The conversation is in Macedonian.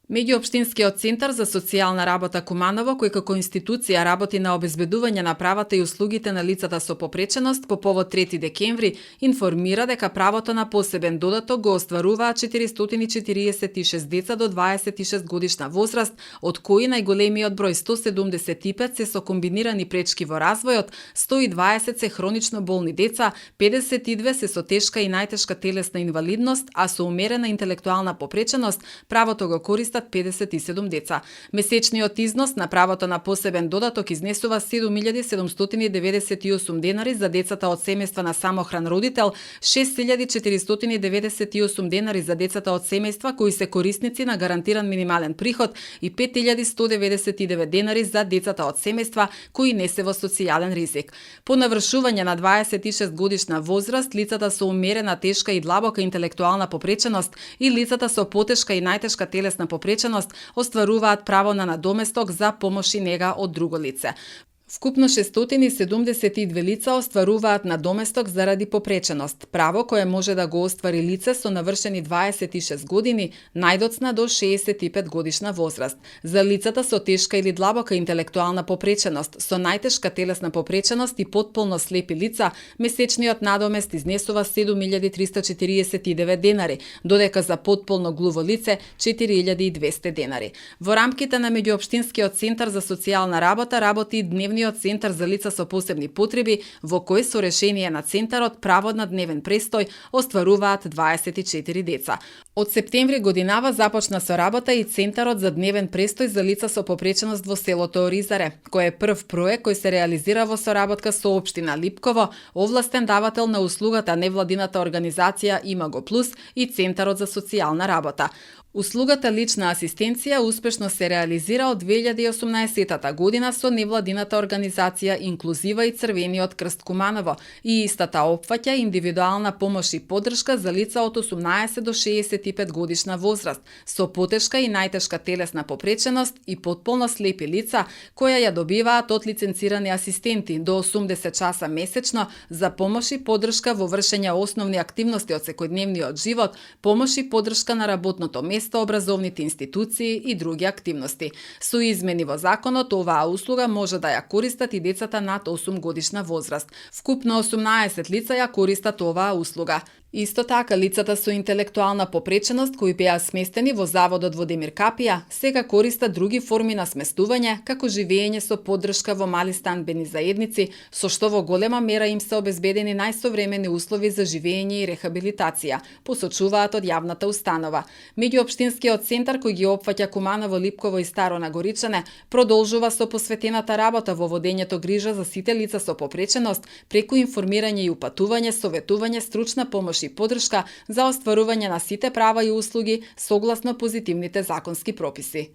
Меѓуопштинскиот центар за социјална работа Куманово, кој како институција работи на обезбедување на правата и услугите на лицата со попреченост, по повод 3 декември, информира дека правото на посебен додаток го остваруваат 446 деца до 26 годишна возраст, од кои најголемиот број 175 се со комбинирани пречки во развојот, 120 се хронично болни деца, 52 се со тешка и најтешка телесна инвалидност, а со умерена интелектуална попреченост правото го користат 57 деца. Месечниот износ на правото на посебен додаток изнесува 7798 денари за децата од семејства на самохран родител, 6498 денари за децата од семејства кои се корисници на гарантиран минимален приход и 5199 денари за децата од семејства кои не се во социјален ризик. По навршување на 26 годишна возраст, лицата со умерена тешка и длабока интелектуална попреченост и лицата со потешка и најтешка телесна попреченост остваруваат право на надоместок за помош и нега од друго лице. Вкупно 672 лица остваруваат надоместок заради попреченост, право кое може да го оствари лице со навршени 26 години, најдоцна до 65 годишна возраст. За лицата со тешка или длабока интелектуална попреченост, со најтешка телесна попреченост и потполно слепи лица, месечниот надомест изнесува 7349 денари, додека за потполно глуво лице 4200 денари. Во рамките на меѓуопштинскиот центар за социјална работа работи дневниот центар за лица со посебни потреби, во кој со решение на центарот право на дневен престој остваруваат 24 деца. Од септември годинава започна со работа и центарот за дневен престој за лица со попреченост во селото Оризаре, кој е прв проект кој се реализира во соработка со општина Липково, овластен давател на услугата невладината организација Имаго Плюс и Центарот за социјална работа. Услугата лична асистенција успешно се реализира од 2018 година со невладината организација Инклузива и Црвениот крст Куманово и истата опфаќа индивидуална помош и поддршка за лица од 18 до 65 годишна возраст, со потешка и најтешка телесна попреченост и потполно слепи лица, која ја добиваат од лиценцирани асистенти до 80 часа месечно за помош и поддршка во вршење основни активности од секојдневниот живот, помош и поддршка на работното место, образовните институции и други активности. Со измени во законот, оваа услуга може да ја користат и децата над 8 годишна возраст. Вкупно 18 лица ја користат оваа услуга. Исто така, лицата со интелектуална попреченост кои беа сместени во Заводот во Демир Капија, сега користат други форми на сместување, како живење со поддршка во мали станбени заедници, со што во голема мера им се обезбедени најсовремени услови за живење и рехабилитација, посочуваат од јавната установа. Меѓуопштинскиот центар кој ги опфаќа Куманово, Липково и Старо Нагоричане продолжува со посветената работа во водењето грижа за сите лица со попреченост, преку информирање и упатување, советување, стручна помош и поддршка за остварување на сите права и услуги согласно позитивните законски прописи.